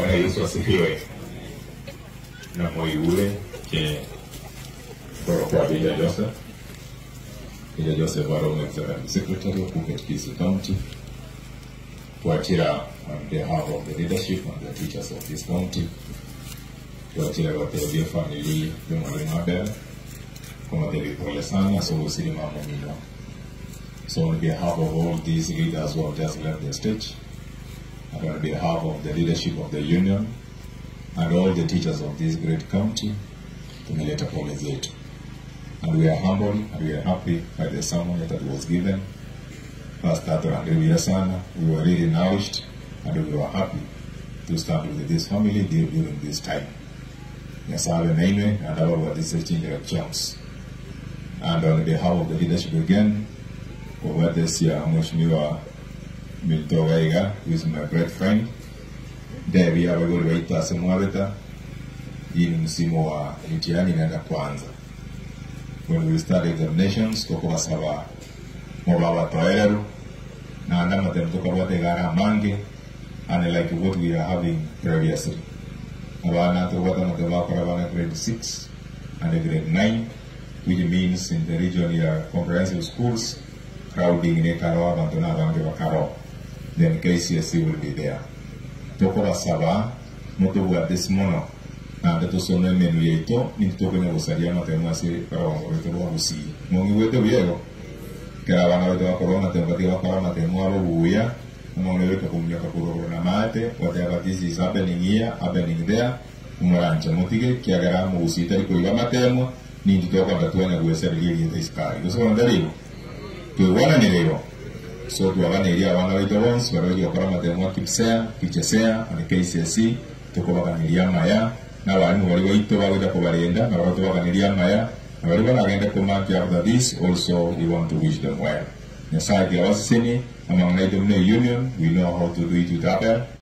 Bwana Yesu asifiwe. Na moigure ke kwa Binja Joseph. Binja Joseph Warongo, Executive Secretary of Phuket Kisii County. Twachira on behalf of the leadership and the teachers of this county. Twachira batebie family ya Mwalimu Abel kumatebi pole sana so usiri mamo mino. So on behalf of all these leaders who have just left the stage, and on behalf of the leadership of the union and all the teachers of this great county, tumeleta pole zetu. And we are humble and we are happy by the sermon that was given. Pastor Andrew sana, we were really nourished and we were happy to stand with this family during this time. Nyasaye nainwe and our this Jones. And on behalf of the leadership again, Obadesia Mheshimiwa Milton Waiga, who is my great friend. Devi abagori baita semwabeta. Hii ni msimu wa mitihani inaenda kuanza. When we start examinations, tukubasaba mubaba toereru na andamate tukabwate gara mange and like what we are having previously. Abana tukubwata mate bakora bana grade 6 and grade 9, which means in the region ya comprehensive schools crowding ne karo abantu na bange bakaro, then KCSE will be there. Tukubasaba mutubwate mono naende tusome emenu yaito ninki tokonya gosaria amatemo ase barongo baito bwa gusii mong'igwete buya kera abana baito bakorwa amatemo batige bakora amatemo abo buya omong'ina goika komunyoka korwa na mate, whatever this is happening here, happening there, omoranche motige kiagera mogusii tari koiga amatemo ninki tokonda twanya gwesareria erieta isikari gose bono tari igo twigwananire igo. So twaganeirie abana baito bonsi baria bachi gokora amatemo a KPSEA, KJSEA and KCSE, tokobaganiria amaya na abarimu baria baito bagocha kobarenda nabo tobaganiria amaya na baria baragende komark after this, also we want to wish them well. Nyasaye tiga basesenie amang'ana aito buna union. We know how to do it with Abel.